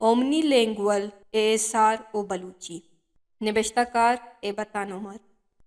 اومنی لینگول، A S R O Balochi. نبشتہ کار ہیبتان عمر۔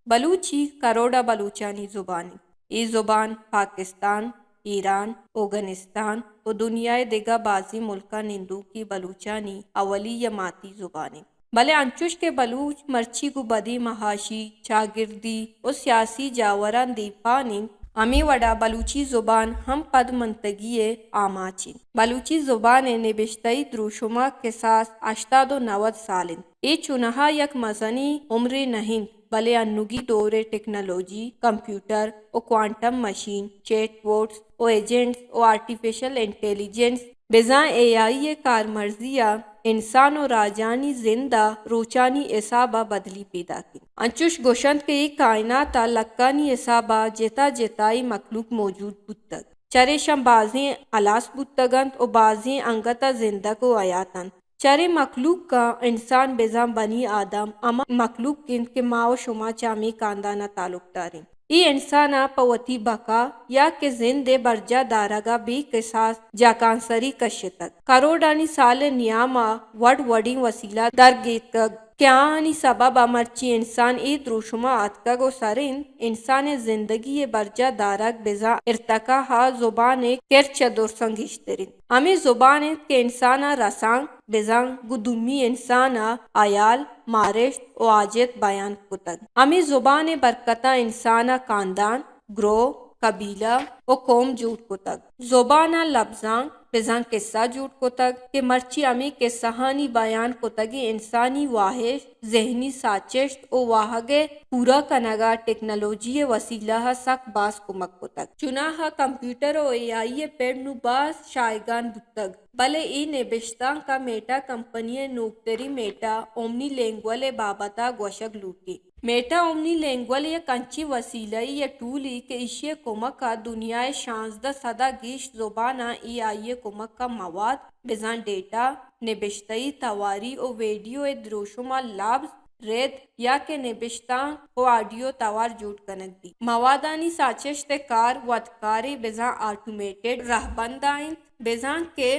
بلوچی کروڑ ء بلوچانی زبان انت۔ اے زبان پاکستان، ایران، اوگانستان و دنیا ء دگہ بازیں ملکاں نندوکیں بلوچانی اولی یا ماتی زبان انت۔ بلے انچوش کہ بلوچ مرچی گوں بدیں معاشی، چاگردی و سیاسی جاوراں دیمپان انت، ہمے وڑا بلوچی زبان ہم پدمنتگی ء آماچ انت۔ بلوچی زبان ء نبشتہی دروشم ء کساس ہشتاد و نود سال انت۔ اے چوناہا یک مزنیں عمرے نہ انت، بلے انوگی دور ء ٹیکنالوجی، کمپیوٹر و کوانٹم مشین، چیٹ بوٹس و ایجنٹس و آرٹیفیشل انٹیلیجنس، بزاں اے آئی ء کارمرزی ء انسان و راجانی زند ء روچانی حساب ء بدلی پیداک انت۔ انچوش گوشنت کہ اے کائنات ء لکانی حساب ء جتا جتائیں مخلوق موجود بوتگ۔ چریشاں بازیں ہلاس بوتگ انت و بازیں انگت ء زندگ و حیات انت۔ چرے مخلوقاں انسان بزاں بنی آدم ہما مخلوق انت کہ ما و شما چہ ہمے کاندان ء تعلق داریں۔ اے انسان ء پہ وتی بقا یا کہ زند ء برجاہ دارگ ء بے کساس جاکانسری کشتگ۔ کروڑانی سال ء نیام ء وڑ وڑیں وسیلہ درگیتکگ کہ آہانی سبب ء مرچی انسان اے دروشم ء آتکگ و سر انت، انسان ء زندگی ء برجاہ دارگ بزاں ارتقا ء زبان ء کرچ ء درساں گیشتر انت۔ ہمے زبان انت کہ انسان ء رسانک بزاں گوں دومی انسان ء ہیال، مارشت و حاجت بیان کتگ۔ ہمے زبان ء برکتاں انسان ء کاندان، گروہ، قبیلہ و قوم جوڑ کتگ۔ زبان ء لبزانک بزاں قصہ جوڑ کتگ کہ مرچی ہمے قصہانی بیان کتگیں انسانی واہش، ذہنی ساچشت و واہگ ء پورا کنگ ء ٹیکنالوجی ء وسیلہ ء سک باز کمک کتگ۔ چوناہا کمپیوٹر و اے آئی ء پڑ نوں باز شایگان بوتگ، بلے اے نبشتانک ء میٹا کمپنی ء نوکتریں میٹا اومنی لینگول ء بابت ء گوشگ لوٹیں۔ میٹا اومنی لینگول یک انچیں وسیلہ یا ٹولے کہ ایشی ء کمک ء دنیا ء شانزدہ سد ء گیش زباناں اے آئی ء کمک ء مواد، بزاں ڈیٹا، نبشتہی تواری و ویڈیو ء دروشم ء لبز، رد یا کہ نبشتانک و آڈیو توار جوڑ کنگ بیت۔ موادانی ساچشت ء کار وتکارے بزاں آٹومیٹڈ رہبند ء انت، بزاں کہ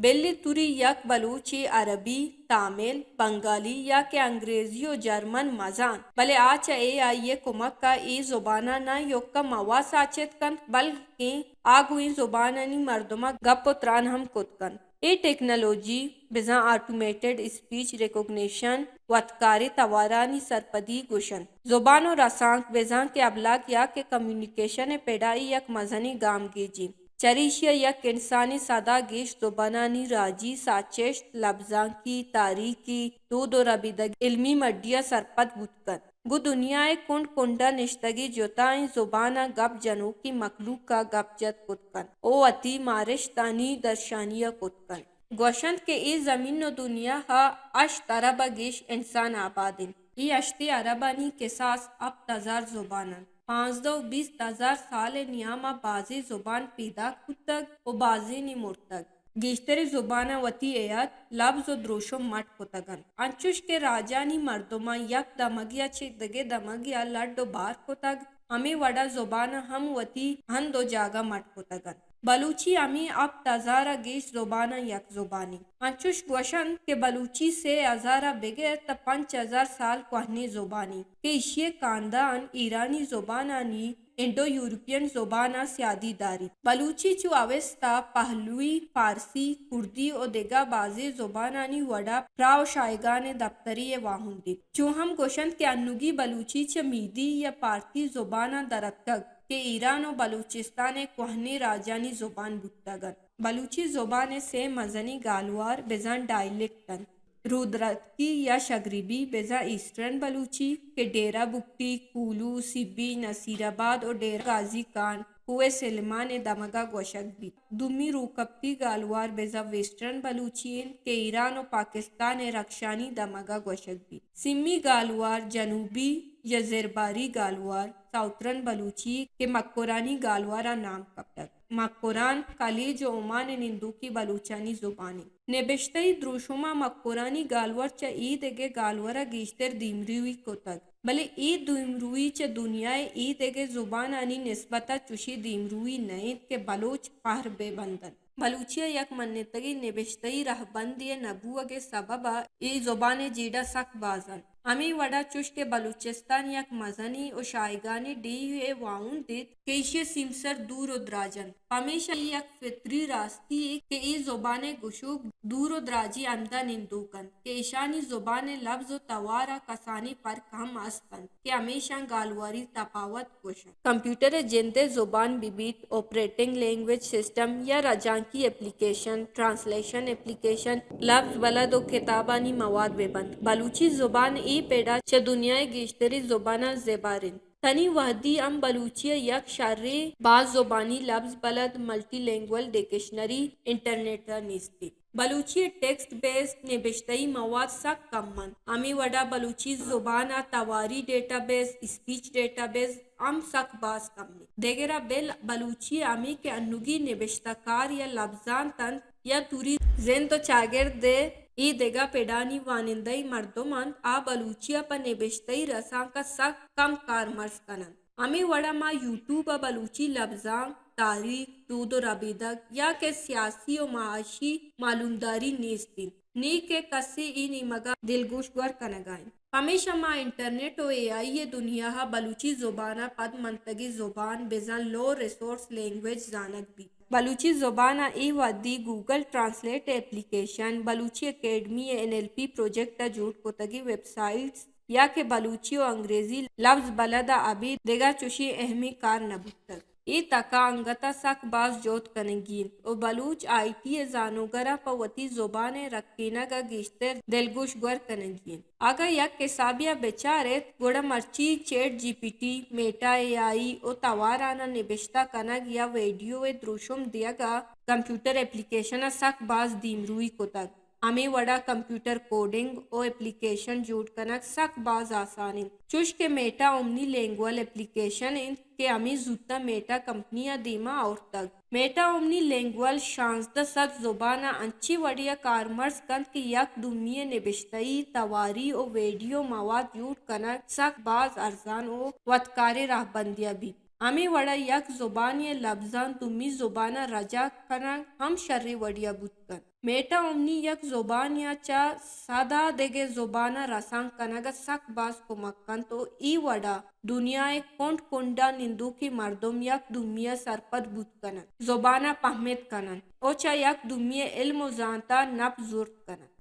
بلے توری یک بلوچے عربی، تامل، بنگالی یا کہ انگریزی و جرمن مزانت، بلے آ چہ اے آئی ء کمک ء اے زباناں نہ یکہ مواد ساچت کنت، بلکیں آ گوں اے زبانانی مردماں گپ و تران ہم کت کنت۔ اے ٹیکنالوجی بزاں آٹومیٹڈ اسپیچ ریکگنیشن وتکاریں توارانی سرپدی گوشنت۔ زبان و رسانک بزاں کہ ابلاغ یا کہ کمیونیکیشن ء پڑا اے یک مزنیں گامگیجے۔ چریشی ء یک انسانے سدا گیش زبانانی راجی ساچشت، لبزانکی، تاریخی، دود و ربیدگ، علمی مڈی ء سرپد بوت کنت۔ گوں دنیا ء کنڈ کنڈ ء نشتگیں جتائیں زباناں گپ جنوکیں مخلوق ء گپ جت کت کنت و وتی مارشتانی درشانی ء کت کنت۔ گوشنت کہ اے زمین و دنیا ء ہشت ارب ء گیش انسان آباد انت۔ اے ہشتیں اربانی کساس ہپت ہزار زبان انت۔ پانزدہ و بیست ہزار سال ء نیام ء بازیں زبان پیداک بوتگ و بازینے مرتگ۔ گیشتریں زباناں وتی ہیئت، لبز و دروشم مٹ کتگ انت۔ انچوش کہ راجانی مردماں یک دمگے ء چہ دگہ دمگے ء لڈ و بار کتگ، ہمے وڑا زباناں ہم وتی ہند و جاگہ مٹ کتگ انت۔ بلوچی ہمے ہپت ہزار ء گیش زباناں یک زبانے۔ انچوش گوشنت کہ بلوچی سے ہزار ء بگر تاں پنچ ہزار سال کوہنیں زبانے کہ ایشی ء کاندان ایرانی زبانانی انڈو یورپین زباناں سیادی داریت۔ بلوچی چو اوستا پہلوی، فارسی، کردی و دگہ بازیں زبانانی وڑا پراہ و شایگان ء دپترے ء واہند انت۔ چو ہم گوشنت کہ انوگی بلوچی چہ میدی یا پارتی زباناں در اتکگ کہ ایران و بلوچستان ء کوہنیں راجانی زبان بوتگ انت۔ بلوچی زبان ء سے مزنیں گالوار بزاں ڈائلیکٹ انت۔ رودراتکی یا شگریبی بزاں ایسٹرن بلوچی کہ ڈیرہ بگٹی، کولو، سبی، نصیر آباد و ڈیرہ غازی خان، کوہ سلیمان ء دمگا گوشگ بیت۔ دومی روکپتی گالوار بزاں ویسٹرن بلوچی انت کہ ایران و پاکستان ء رخشانی دمگا گوشگ بیت۔ سیمی گالوار جنوبی یا زرباری گالوار، ساؤترن بلوچی کہ مکرانی گالوار ء نام کپتگ۔ مکران، خلیج و عمان ء نندوکیں بلوچانی زبان انت۔ نبشتہی دروشماں مکرانی گالوار چہ اے دگہ گالوار ء گیشتر دیمروی کتگ، بلے اے دیمروی چہ دنیا ء اے دگہ زبانانی نسبت ء چشیں دیمروی نہ انت کہ بلوچ پہر بہ بندنت۔ بلوچی ءِ یک منتگیں نبشتہی رہبندے ءِ نہ بوہگ ءِ سبب ءَ اے زبان ءِ جیڑہ سک باز انت۔ ہمے وڑ ءَ چوش کہ بلوچستان یک مزنیں و شاہگانیں ڈیہے ءِ واہند ایت کہ ایشی ءِ سیمسر دور و دراج انت، پمیشا اے یک فطری راستی یے کہ اے زبان ءِ گشوک دور و دراجی ہند ءَ نندوک انت کہ ایشانی زبان ءِ لبز و توار ءَ کسانیں فرق ہم است انت کہ ہمیشاں گالواری تپاوت گوش انت۔ کمپیوٹر ءِ جند ءِ زبان بہ بیت، آپریٹنگ لینگویج سسٹم یا رجانکی اپلیکیشن، ٹرانسلیشن اپلیکیشن، لبز بلد و کتابانی مواد بہ بنت، بلوچی زبان اے پڑ ءَ چہ دنیا ءِ گیشتریں زباناں زبر انت۔ تنی وہدی ہم بلوچی ءِ یک شریں باز زبانی لبز بلد، ملٹی لینگول ڈکشنری انٹرنیٹ ءَ نیست انت۔ بلوچی ءِ ٹیکسٹ بیسڈ نبشتہی مواد سک کم انت۔ ہمے وڑ ءَ بلوچی زبان ءِ تواری data base, speech data base ہم سک باز کم انت۔ دگرا بل بلوچی ءِ ہمے کہ انوگی نبشتہ کار یا لبزانت انت یا توری زند و چاگرد ءِ اے دگہ پڑانی وانندہی مردم انت، آ بلوچی ءَ پہ نبشتہی رسانک ءَ سک کم کارمرز کن انت۔ ہمے وڑ ءَ ماں یوٹیوب ءَ بلوچی لبزانک، تاریخ، دود و ربیدگ یا کہ سیاسی و معاشی معلومداری نیست انت، نی کہ کسے اے نیمگ ءَ دلگوش گور کنگ ءَ انت۔ پمیشا ماں انٹرنیٹ و اے آئی ءِ دنیا ءَ بلوچی زبان ءِ پد منتگیں زبان بزاں لو ریسورس لینگویج زانگ بیت۔ بلوچی زبان ءَ اے وھدی گوگل ٹرانسلیٹ ءِ اپلیکیشن، بلوچی اکیڈمی ءِ این ایل پی پروجیکٹ ءَ جوڑ کتگیں ویب سائٹس یا کہ بلوچی و انگریزی لبز بلد ءَ ابید دگہ چوشیں اہمیں کار نہ بوتگ۔ اے تک ءَ انگت ءَ سک باز جہد کنگی انت و بلوچ آئی ٹی ءِ زانوگراں پہ وتی زبان ءِ رکینگ ءَ گیشتر دلگوش گور کنگی انت۔ اگاں یک حسابے ءَ بچار ایت، گڑا مرچی chat G P T, Meta A I و تواراناں نبشتہ کنگ یا ویڈیو ءِ دروشم دیگ ءَ کمپیوٹر اپلیکیشن ءَ سک باز دیمروئی کتگ۔ ہمے وڑ ءَ کمپیوٹر کوڈنگ و اپلیکیشن جوڑ کنگ سک باز آسان انت، چوش کہ میٹا اومنی لینگول اپلیکیشن انت کہ ہمے زوت ءَ میٹا کمپنی ءَ دیما آورتگ۔ میٹا اومنی لینگول شانزدہ سد زبان ءَ انچیں وڑے ءَ کارمرز کنت کہ یک دومی ءِ نبشتہی، تواری و ویڈیو مواد جوڑ کنگ سک باز ارزان و وتکاریں راہبندے ءَ بیت۔ ہمے وڑ ءَ یک زبانے ءِ لبزاں دومی زبان ءَ رجانک کنگ ہم شریں وڑے ءَ بوت کنت۔ میٹا اومنی یک زبانے ءَ چہ سد ءَ دگہ زبان ءَ رسانک کنگ ءَ سک باز کمک کنت و اے وڑ ءَ دنیا ءِ کنڈ کنڈ ءَ نندوکیں مردم یک دومی ءَ سرپد بوت کن انت، زبان ءَ پہمت کن انت و چہ یک دومی ءِ علم و زانت ءَ نپ زرت کن انت۔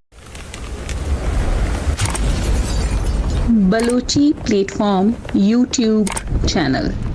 Balochi plate form YouTube channel.